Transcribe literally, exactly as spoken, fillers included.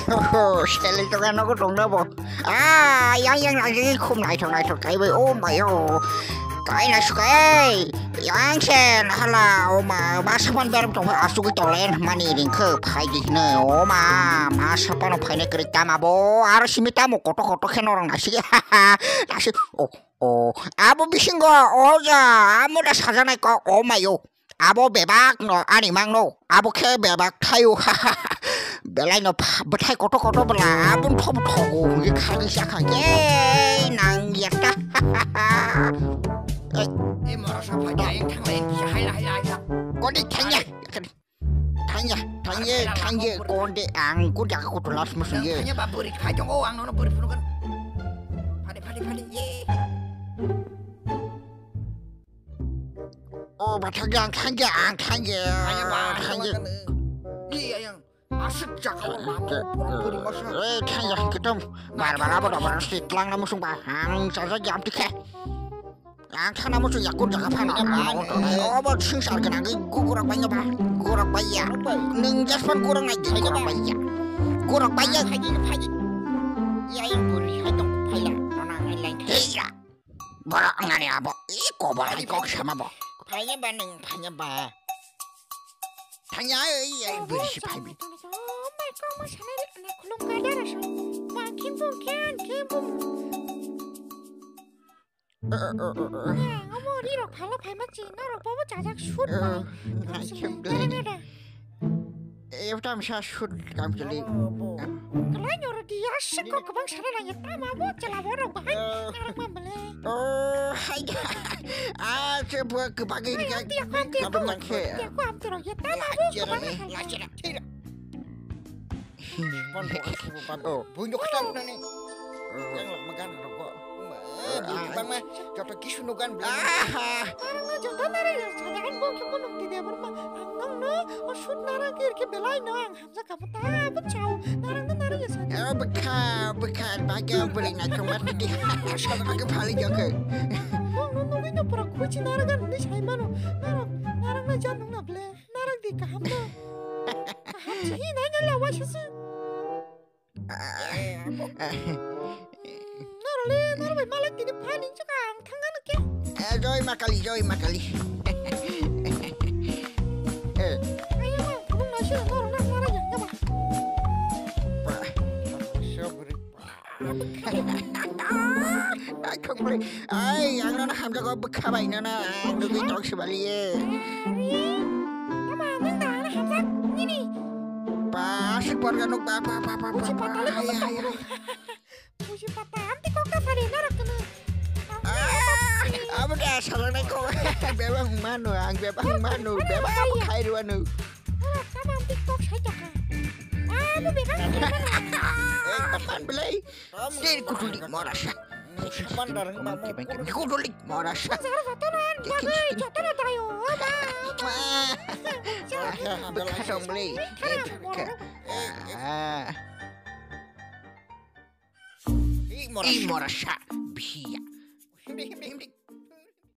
Oho, style tongkha nogo tongna bo. Ah, yang yang nang jeng khum naithok naithok kaibai. Oh my oh. Kai na sukai. Yang sen hala oh ma ma sapan berem tong asugwi tolen mani ringkhe phai di hne. Oh ma ma sapan phai ne kri tama bo. Aro simi tamo koto koto khe norong nasi. Nasi. Oh. O, abo bisingo, o ja, amo da sajaknai kok, o mayo. Abo bebak no, ani mang no, abo khe bebak thaio. Belai no pha-, bwthai koto koto bwla, abo thok thogo, hwnwi kharwi sakha, ye nang ya ta. Ei, ei, moro sa phai da, ei, thang lai, ei, hai, hai, hai, hai. Kodi thangya. Thangya, thangya, thangya, konde ang ko jaga ko tolas mo sungye. Thangya ba buri khai tongo, ang nono buri phunu kan. Phadi, phadi, phadi, ye. O ba thangya, ang thangya, ang thangya. Thangya ba, thangya. Ye, ayang. Asik jaga o lama, pura buri masa. Eh, thangya, kitom. Bar, bar, abo da, bar, si tlang na musung ba. Ang jaja jam tikhe. Ang thana muchung yakun jaga phano. Obo swngchar gwnangwi gugurok bai no ba? Gurok bai ya. Nwng jaspan gurok nai di gurok bai ya. Gurok bai ya. Phaidi, phaidi. Ya, ya, buri hai tong, phai ya. Nona hai lai khai. Hey ya. Borok wngani abo. I kobor hai kok sama bo. Phai ya ba nwng, phai ya ba. Thangya, ei, ei, buri si phai bi. Oh my God, ma sanai le, na khulum ka dara so. Ma khim bum kyan, khim bum. Omo ri rok phala phai ma chi, norok bobo chajak shoot ma. Nai khim doi. Dara dara. Efta misa shoot kam chali. Kalai nyoro di asik ko kabang sana nang ya tama bo chala bo rok bahai. Narok ma bele. Oh, hai. Ah, che bo kabagi ni ka. Tiak ko, tiak ko. Kabang mangkhe. Tiak ko am tero ya tama bo kabang. La chera, chera. Bon bo, bon bo. Bunyok tam nani. Yang lama gan rokok. Bangma joto kisu nugan beli. Aha. Arang no joto nare ya, sadaan bo ke punung di dia berma. Ang no, o shoot nara kir ke belai no ang hamsa kamu ta pun chau. Narang no nare ya sadaan. Eh, bwkha, bwkha, baga beli na cuma di. Sama ke pali joke. Bong no nungui no pura kuchi nara gan ni sai mano. Narang, narang na jan nung na ble. Narang di kaham no. Kaham si hi nai nai lawa sasa. Norole, norbai malai tini phani chukang thangano kya? Eh, joy makali, joy makali. Eh. Ayo, ma, kubung nasi na norok na mara yang kama. Ai, khokbri. Ai, ang nono hamjago bwkha bai nono. Ang nugui tong sibaliye. Ari, tama nang da ana hamjak nini. Ba, asik borga nuk ba, ba, ba, ba, ba, ba. Buji patale ko. Ai, ai, ai. Buji pata, anti kok ta sari na rakna. Ah, abo da salanai ko. Bebang mano, ang bebang mano, bebang abo khai ruanu. Ora, tama anti kok sai ta ka. Ah, abo bebang. Eh, papan belai. Sir kutulik morasa. Saman darang ba mo. Kutulik morasa. Sir jotonan, bagai jotonan tayo. Ba, ba. Bwkha dong beli. Eh, bwkha. Ah. Ih, morasa. Ih, morasa. Biya. Himdi, himdi, himdi.